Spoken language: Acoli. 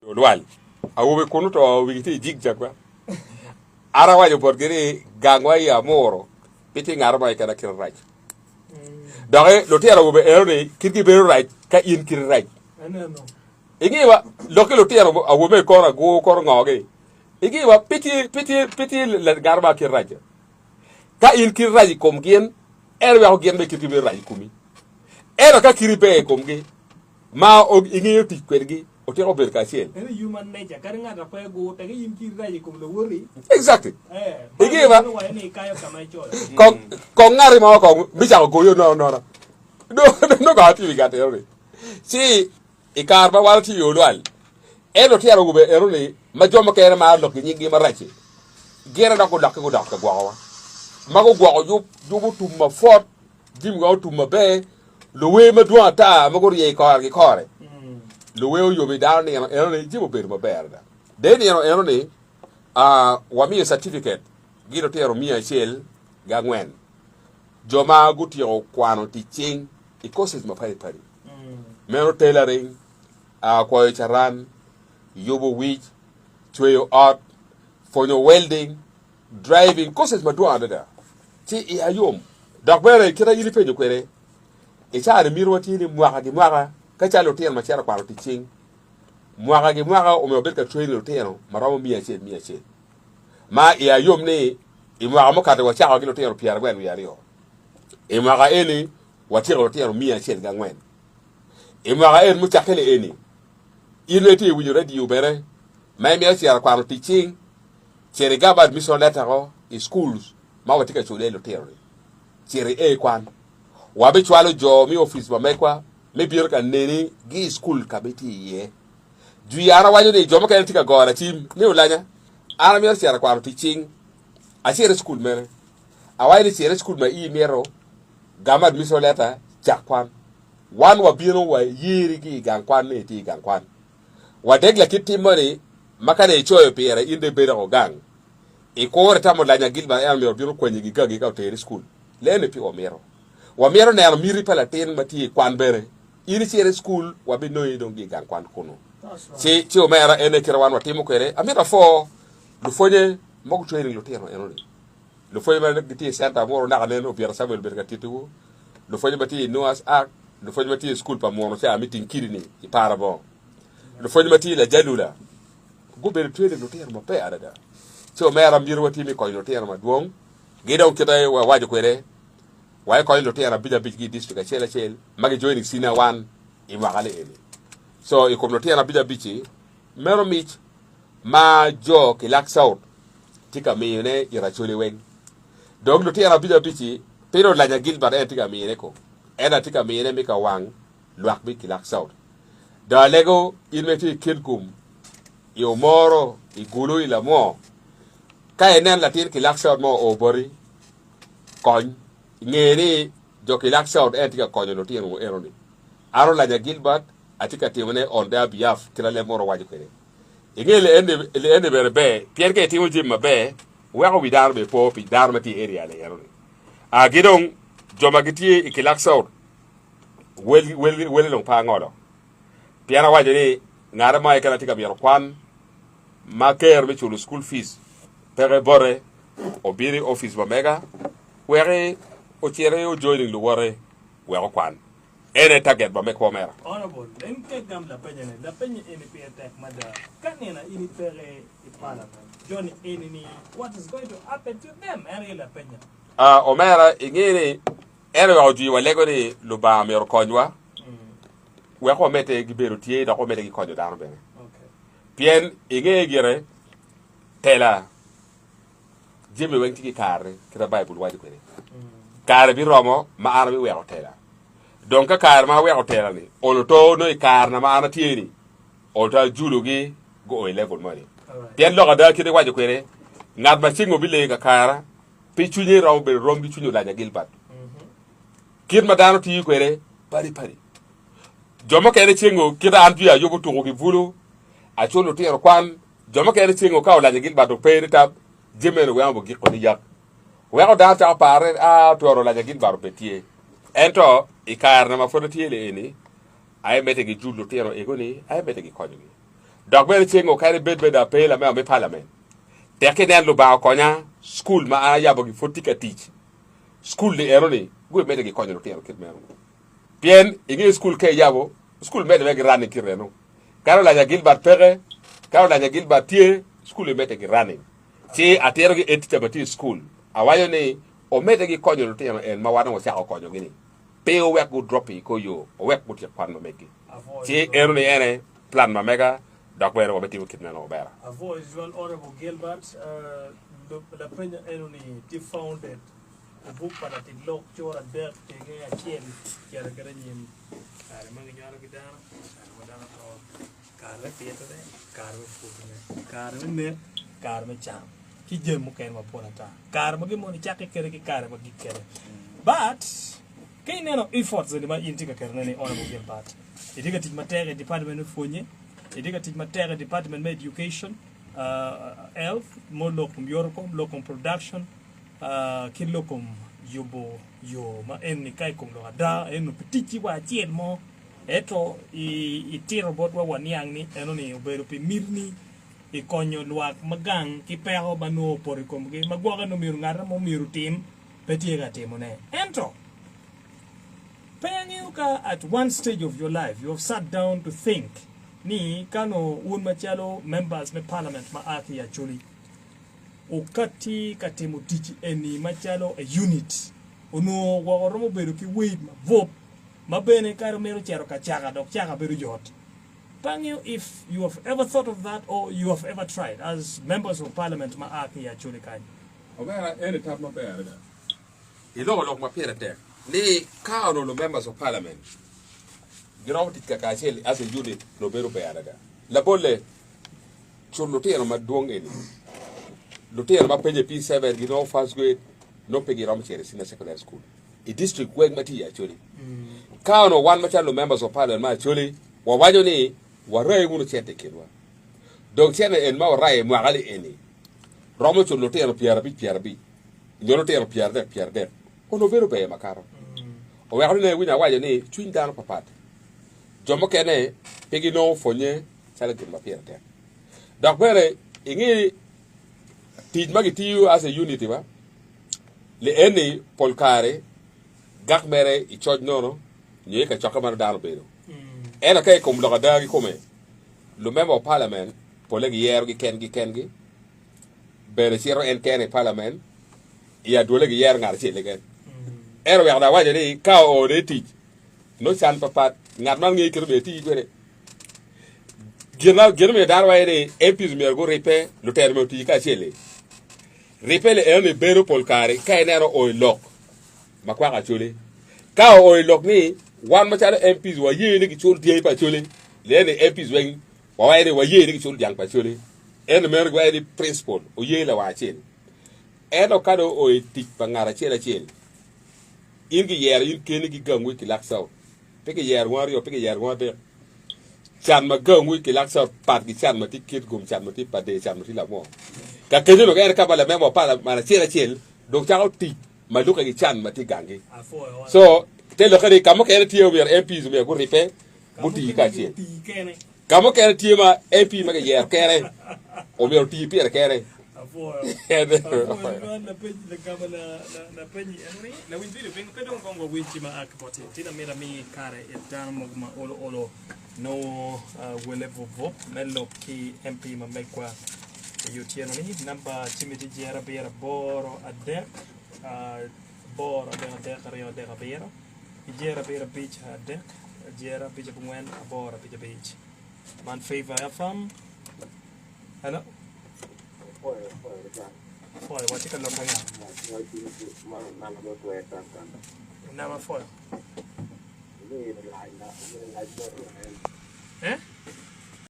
Olwal awobe kunu to wigi tye i jig-jag ba. An awaco botgi ni gangwa i Amuru pe tye ngat mo keken ma kite rac. Doki lutino awobe eno-ni kitgi bedo rac ka in kiti rac. Ingewa lok ki lutino awobe me kor agur kor ngo-gi. Ingewa pe tye pe tye pe tye ngat mo ma kite rac. Ka in kiti rac i kom gin, en weko gin bene kitgi bedo rac i komi. Ento ka kiti ber i komgi, ma ingeyo tic kwedgi otyeko bedo kacel. Ento human nature, kadi ngat a pe gur teke in kiti rac i kom lawoti. Exactly. Eh, ma Ingeyo ba? meno waco ni ikayo ka ma icoyo. Kong kong ngati mo kong bicako goyo nono nona. Nongo kong atye i wi gat eno-ni. Ci i kare ma wan watye i olwal, en lutino awobe eno-ni ma jo mukene maro lok i nyinggi marac-ci, gin aye dok gulokke gudok ka gwokowa. Ma gugwoko yub, yub otum mapwot. Jami weng otum maber, luwer madwong ata ma gurye i kore ki kore. Luwer oyomo i dano nino eno ni jami obedo maber adada. De nino eno ni ah, wamiyo certificate gi lutino 104 jo ma gutyeko kwano tic cing i courses mapadi padi. Meno tailoring, ah, kwoyo caran, yubo wic, cweyo ot, pwonyo welding, Driving courses madwong adada ci iya yom. Dok bene kit ma in ipenyo kwede, i caa-ni mitiwa tye ni mwaka ki mwaka ka calo lutino ma cito ka kwano tic cing, mwaka ki mwaka omyero wabed ka training lutino ma romo miya acel miya acel. Ma iya yom ni i mwaka mukato wacako ki lutino pyerangwen wiye aryo, i mwaka eni watyeko lutino 104. I mwaka eni mucakke-ni eni, in ma itye ka winyo radio bene ma imito cito ka kwano tic cing, Cit igam admission letter ko i schools ma watye ka culo iye lutino ni. Cit i kwan. Wabicwalo jo me office ma megwa me bino ka neni gi i school ka ma itye iye. Jwi an awaco ni jo mukene tye ka gona cim ni olanya an amito cito akwano tic cing. Acit i school mene? Awaco ni cit i school ma ii mito, gam admission letter, cak kwan. Wan wabino wayeri gi i gang kwan ni itye i gang kwan. Wadek lakit tim moni ma ka dong icoyo pire in dong ibedo oko gang, ikuro itamo lanya Gilbert en myero obin okwanyi ki gagi ka oteri i cukul. Lene pe wamito. Wamito neno miti pa latin ma tye i kwan bene. In icito i cukul wabinongi dong ki i gang kwan kunu. Ci ci omera en aye kite wan watimo kwede. Amito apwo lupwonye ma gutraining lutino enoni. Lupwonye ma gitye i centa munu naka nen Obiero Samuel obedo ka tittiwu. Lupwonye ma tye i Noah's Ark, lupwonye ma tye i cukul pa munu ca me ting kidi-ni i Parabongo, lupwonye ma tye i Lajalula gubedo training lutino maber adada. Ci omera myero watye me konyo lutino madwong. Gi dong kite wawaco kwede, wa ikonyo lutino abic abic ki i district acel acel ma gi joining senior one i mwaka ni eni. So i kom lutino abic abic-ci, meno mic ma jo Kilak South tye ka miyone it Acholi weng. Dong lutino abic abic-ci pe dong Lanya Gilbert en tye ka miyone ko, ento atye ka miyone me ka wang lwak me Kilak South. Dong alego in ma itye i Kitgum, i Omoro, i Gulu, i Lamwo, ka inen latin Kilak South mo oo boti, kony. Nge ni jo Kilak South en tye ka konyo lutino eno-ni. An Olanya Gilbert atye ka timone on their behalf kit ma leb munu waco kwede. Inge lieni bene ber pien ka itimo jami maber weko wi dano bene po pi dano ma tye i area ni enoni. Ah ki dong jo ma gitye i Kilak South wel wel wele dong pe angolo pien awaco ni ngat mo keken atye ka mito kwan ma ker me culo school fees peke bote obino i office pa mega wek ocit ojoining luwote wek okwan. En aye target ma me kwo mera. Honourable, en ka igam lapenya ni, lapenya eni pire tek mada. Ka nino in ipeke i parliament, jo ni eni ni what is going to happen to them? En aye lapenya. Ah, omera, inge ni en oweko jwi walego ni Lubanga myero okonywa wek wamedde ki bedo tye dok wamedde ki konyo dano bene. Okay. Pien inge gire, tela Jami weng tye ki karene kit ma Baibul waco kwede. Kare biromo ma an abiweko tela. Dong ka kare ma aweko tela-ni olo to nongo i karena ma an atye-ni, olo to ajulogi guo i level moni. Pien lok ada kit ma iwaco kwede, ngat ma ceng obileyo kakara pe cwinye romo bedo rom ki cwiny Olanya Gilbert. Kit ma dano tiyo kwede padi padi. Jo mukene cengo kit an jwi ayubo tuko ki bulu, aculo lutino kwan, Jo mukene cengo ka olanya Gilbert ope ni tab, jami eno weng obigiko ni yak. Weko dano cako parre ni aa twero olanya Gilbert obed tye. Ento i kare na ma pwod atye li eni, aye mete gi jul lutino ego ni aye mete gi konyogi. Dok bene ceng kadi bed bed ape lamego me parliament, tek inen Lubanga okonya, cukul ma an ayabogi pud tye ka tic. Cukul-li eno-ni gubimedde ki konyo lutino kit meno. Pien inge cukul ka iyabo, cukul medde mere ki running kit eno. Kadi olanya Gilbert peke, kadi olanya Gilbert tye, cukul bimedde ki running. Ci atito ki head teacher ma tye i cukul, awaco ni omedde ki konyo lutino en ma wan dong wacako konyogi-ni. Pe owek gu drop i kor yo, owek gutyek kwan ma meggi. Ci eno ni ene plan ma mega dok bene wabitimo kit meno maber. Avoid John Honourable Gilbert, Lapenya eno ni tye founded i buk pa latit lok cura adek tenge acel cito kwede anyim, kare ma ginywalo ki dano, kare ma dano oto, kare me pitone, kare me putone, kare me nek, kare me cam, ki jami mukene mapol ata. Kare ma gin moni cakke kwede ki kare ma gik kwede. But ka ineno efforts eni ma in itye ka ketone ni Honourable Gilbert, itye ka tic matek i department me pwonye, itye ka tic matek i department me education, health, mo lok kom yoto kom, lok kom production, ki lok kom yubo yo ma eni ka i kom lok ada eno pe ticci wa acel mo ento itito botwa waniang ni eno ni obedo pi mitini i konyo lwak ma gang ki peko ma nongo opoto i komgi ma gwokke nongo myero ngat mo myero otim pe tye ka timone. Ento pe angeyo ka at one stage of your life you have sat down to think ni ka nongo wun macalo members me parliament ma a ki i Acholi wukatti ka timo tic eni macalo a unit onongo gwok oromo bedo ki weight mabup ma bene kadi mito cito ka caka dok caka bedo yot. Pe angeyo if you have ever thought of that or you have ever tried as members of parliament ma a ki i Acholi kany. Omera eni tam maber adada. Iloko lok ma pire tek ni ka onongo members of parliament giromo tic kakacel as a unit onongo bedo ber adada. Labolle, culo lutino madwong eni, lutino ma penyo i P7 ginongo first grade nongo pe giromo cito i senior secondary school i district weng ma tye i Acholi. Ka onongo wan macalo lu members of parliament me Acholi wawaco ni warai wunu cente i kinwa, dong cente eni ma warayo i mwaka ni eni romo culo lutino 50 50 nyo lutino 30 30 onongo bedo ber makato. Oweko ni ne iwinyo awaco ni cwiny dano papat. Jo mukene pe ginongo pwonye calo gin ma pire tek. Dok bene inge tic ma gitiyo as a unit wa, li eni pol kare gak mere i coc nono nyo i kacokke ma dano obedo. Ento ka i kom lok ada kikome, lumemba pa parliament pole giyerogi kengi kengi, bene cito en kene i parliament, i adwole giyero ngat acel keken. Ento weko dong awaco ni ka oone i tic, nongo can papat, ngat man ngeyo kit ma myero eti kwede. Gin ma gin omiyo dano waco ni MPs myero guribbe, lutelo myero oti kacel-li. Ribbe-li enoni bedo pol kare ka ineno o i lok ma kwako Acholi. Ka oo i lok ni wan macalo MPs waye ni gicul dyangi pa Acholi, nen ni MPs weng wawaco ni waye ni gicul dyang pa Acholi. Ento meno giwaco ni principle oye lawang acel. Ento ka dong oo i tic pa ngat acel acel, in giyero in keni ki gangwu i Kilak South. Pe giyero wun aryo, pe giyero wun adek. Can ma gangwu i Kilak South pat ki can ma tye Kitgum, can ma tye Pader, can ma tye Lamwor. Ka kenyo dong en ka ma lamemba pa parliament acel acel dong cako tic ma lukke ki can ma tye gangi. So, te lokke ni ka mukene tye omyero MPs omyero guribbe guti kacel. Ka mukene tye ma MP ma kiyero kene omyero oti pire kene. Man Favor FM. Hello. Foyo, watye ka lok anga? Nama foyo. Eh?